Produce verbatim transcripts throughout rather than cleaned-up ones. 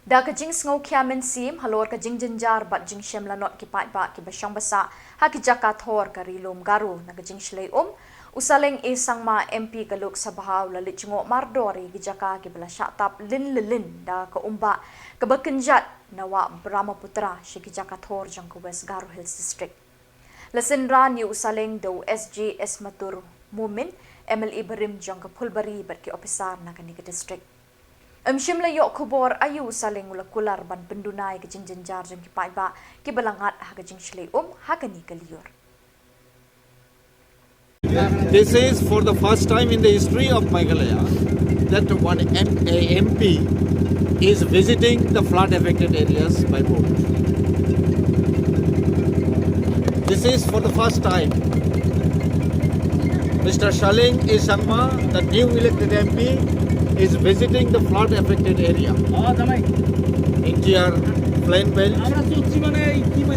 Da ka jingsngewkhia mynsiem halor ka jingjynjar bad jingshem lanot ki paidbah kiba shong basah ha ki jaka thor ka Ri Lum Garo na ka jingshlei um, u Saleng A Sangma M P ka Lok Sabha u la leit jngoh mardor ïa ki jaka kiba la shah tap lin lin da ka umbah kaba kynjat na Wah Brahmaputra sha ki jaka thor jong ka West Garo Hills District. La synran ïa u Saleng da u S J Esmatur Momin, M L A barim jong ka Phulbari bad ki ophisar na kane ka district. Ym shym la ïoh khubor aïu u Saleng u la kular ban pynduna ïa ka jingjynjar jong ki paidbah kiba la ngat ha ka jingshlei um ha kane ka lyiur. This is for the first time in the history of Meghalaya that one M- a M P is visiting the flood affected areas by boat. This is for the first time. Mister Saleng A Sangma, the new elected M P, is visiting the flood affected area in G R plain belt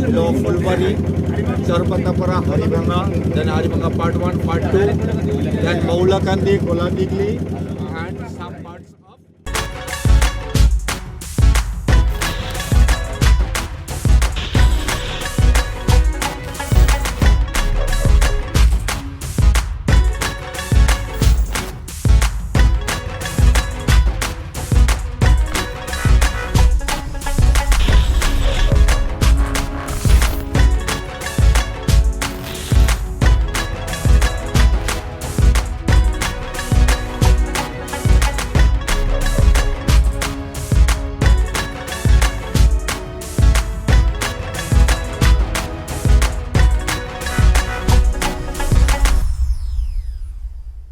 below Phulbari, Charbantapara, Haribanga, then Haribanga part one, part two, then Maulakandi, Goladigli,